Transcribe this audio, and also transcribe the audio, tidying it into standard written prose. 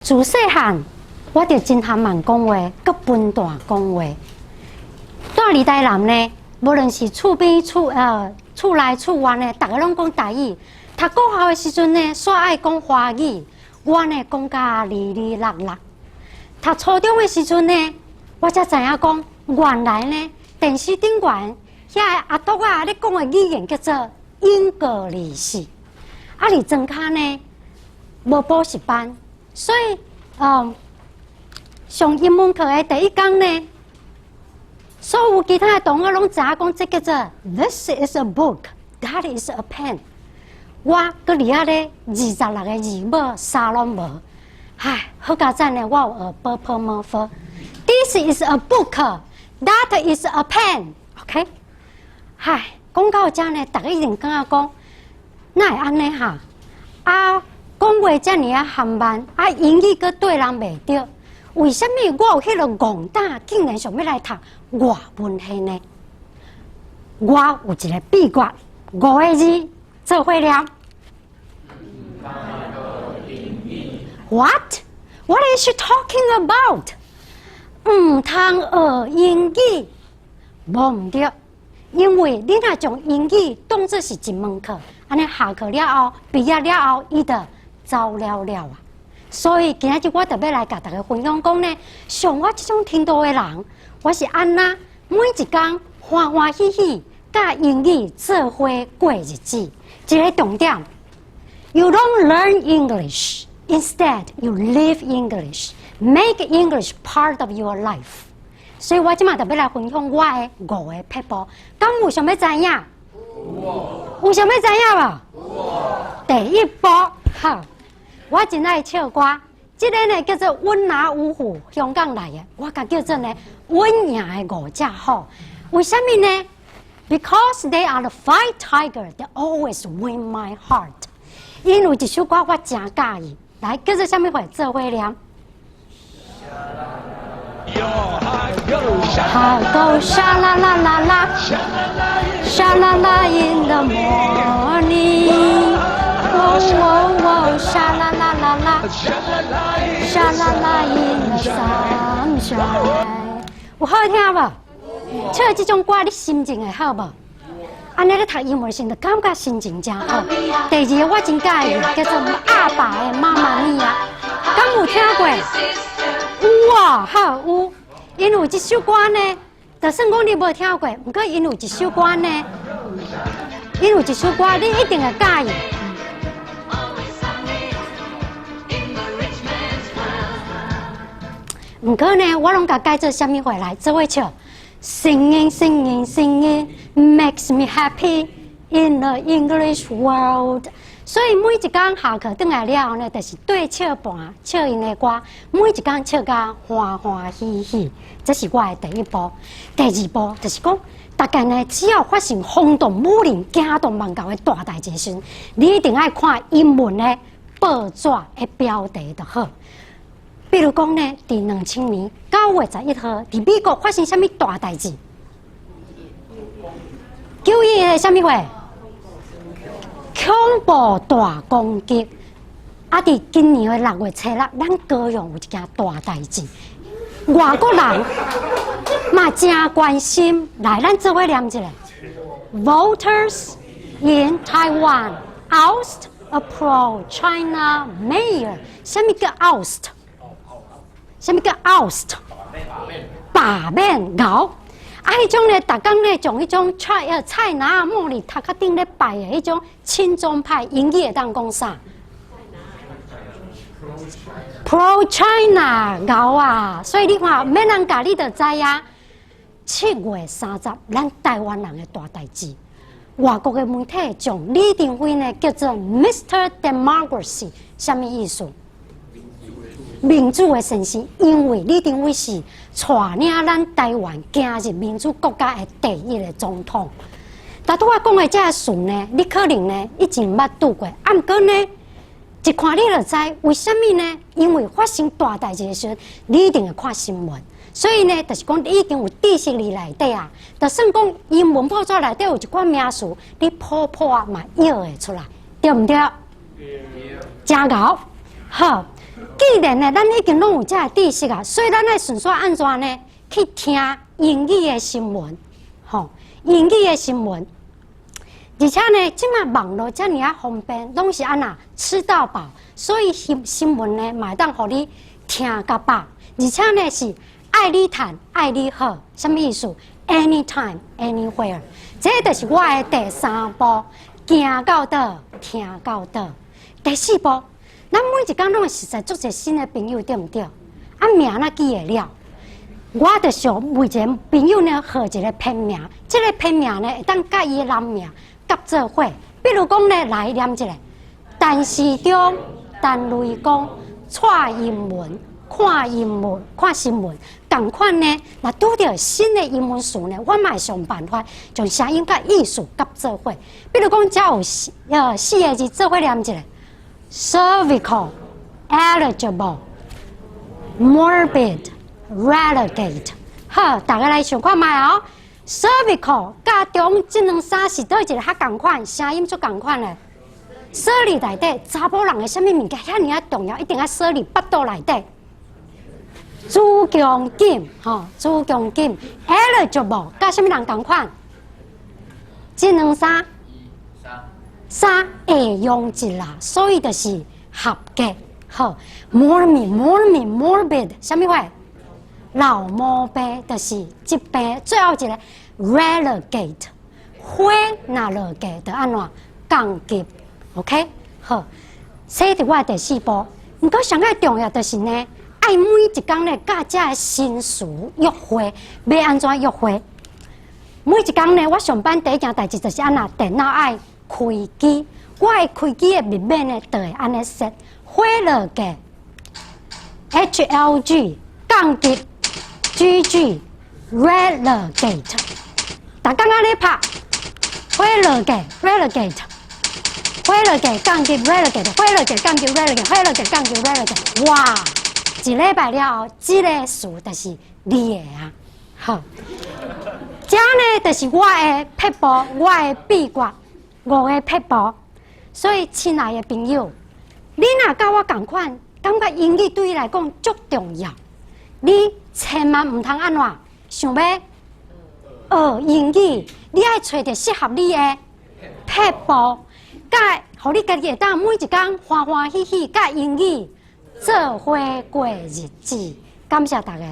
自細漢我就真含慢講話，閣笨蛋講話。蹛佇台南呢，無論是厝邊厝厝內厝外呢，逐家攏講台語。讀國校的時陣呢，煞愛講華語，我呢講甲離離落落。讀初中的時陣呢，我才知影講，原來呢電視頂懸遐个阿篤仔咧講的語言叫做英格里式。啊，佇莊跤呢無補習班，所以上英文課的第一工呢，所有其他的同學攏知影講，這叫做 This is a book, that is a pen。我閣佇遐咧26個字母啥攏無，唉，好佳哉呢，我有學 ㄅㄆㄇㄈ。This is a book, that is a pen。OK，唉，講到遮呢，逐家一定感覺講，哪會按呢哈？啊，講話遮爾仔含慢，啊，英語閣對人袂著，為啥物我有彼个戇膽，竟然想欲來讀外文系呢？我有一個秘訣，五個字做伙念。What? What is she talking about? 毋通學英語，無毋對，因為你若將英語當作是一門課，按呢下課了後，畢業了後，伊就走了了啊。所以今仔日我特別來共大家分享講呢，像我這種程度的人，我是按怎每一工歡歡喜喜佮英語做伙過日子。一個重點，You don't learn English, instead you live English. Make English part of your life. 所以我這馬特別來分享我的五個撇步。敢有想欲知影？有想欲知影無？第一步，好，我真愛唱歌。這个呢叫做溫拿五虎，香港來的，我共叫做呢穩贏的五隻虎。為啥物呢？Because they are the five tigers that always win my heart。𪜶有一首歌我誠佮意，來叫做啥物貨？做伙念。Heart goes sha la la la la, sha la la in the morning. Oh oh oh, sha la la la la, sha la la in the sunshine。有好聽無？唱這種歌，你心情會好無？按呢咧讀英文時，就感覺心情誠好。第二个我真佮意，叫做阿爸的媽媽咪呀，敢有聽過？有啊，好有。𪜶有一首歌呢，就算講你無聽過，毋過𪜶有一首歌呢，𪜶有一首歌你一定會佮意。毋過呢，我攏共改做啥物貨來做伙唱？Singing, singing, singing makes me happy in the English world。所以每一工下課轉來了後呢，就是對唱盤唱𪜶的歌，每一工唱甲歡歡喜喜。這是我的第一步。第二步就是講，大概呢，只要發生轟動武林、驚動萬教的大代誌時，你一定愛看英文的報紙的標題就好。比如講呢，佇2000年9月11號，佇美國發生啥物大代誌？9·11的啥物貨？恐怖大攻擊。啊！佇今年的6月初六，咱高雄有一件大代誌，外國人嘛誠關心。來，咱做伙念一下：Voters in Taiwan oust a pro-China mayor。啥物叫 oust？啥物叫 oust？罷免𠢕。啊，彼種咧，逐工咧，將彼種蔡那茉莉頭殼頂咧拜的彼種親中派，英語會當講啥？Pro China 𠢕啊！所以你看，免人教你就知影。7月30，咱台灣人的大代誌，外國的媒體將李登輝呢叫做 Mr. Democracy，啥物意思？民主的先生，因為李登輝是帶領咱台灣行入民主國家的第一个總統。但拄我講的這个事呢，你可能呢以前毋捌拄過，啊，毋過呢，一看你就知為啥物呢？因為發生大代誌的時陣，你一定會看新聞，所以呢，就是講你已經有知識佇內底啊。就算講英文報紙內底有一寡名詞，你普普啊嘛譯會出來，對毋對？對。誠𠢕，好。既然呢，咱已經攏有這个知識啊，所以咱愛順續按怎呢？去聽英語的新聞，吼，英語的新聞。而且呢，這馬網路遮爾仔方便，攏是按怎吃到飽，所以新聞呢，嘛會當予你聽甲飽。而且呢，是愛你趁，愛你好，啥物意思？Anytime, anywhere。這就是我的第三步，行到佗，聽到佗。第四步，咱每一工攏會熟識足濟新的朋友，對毋對？啊，名若記會了？我就想為一个朋友呢，號一个片名，這个片名呢，會當佮伊的人名夾做伙。比如講呢，來念一下，陳時中、陳雷公、蔡英文、看英文、看新聞，仝款呢，若拄著新的英文詞呢，我嘛會想辦法將聲音佮意思夾做伙。比如講，遮有四个字做伙念一下：cervical、eligible、morbid、relegate。好，大家來想看覓哦。cervical 佮中這兩三是佗一个較仝款，聲音足仝款的。臊裡內底查某人的啥物物件遐爾仔重要，一定愛臊佇腹肚內底。子宮頸，吼，子宮頸，eligible 佮啥物人仝款？這兩三三會用一啦，所以就是合格。好，morbid morbid morbid，啥物話？老毛病就是疾病。最後一个 relegate，火若落價就按怎降級？OK，好，這佇我的第四步。毋過上蓋重要就是呢，愛每一工咧，佮這个新詞約會，欲按怎約會？每一工呢，我上班第一件代誌就是按怎電腦愛開機，我的開機的密碼呢，就會按呢設，火落價 HLG 降級 GG relegate，逐工按呢拍，火落價 relegate，火落價降級 relegate，火落價降級 relegate，火落價降級 relegate，哇！一禮拜了後，這个詞就是你的啊。好，這呢就是我的撇步，我的秘訣，五个撇步。所以，親愛的朋友，你若佮我仝款，感覺英語對你來講足重要，你千萬毋通按怎想欲學英語，你愛揣著適合你的撇步，佮予你家己會當每一工歡歡喜喜佮英語做伙過日子。感謝大家。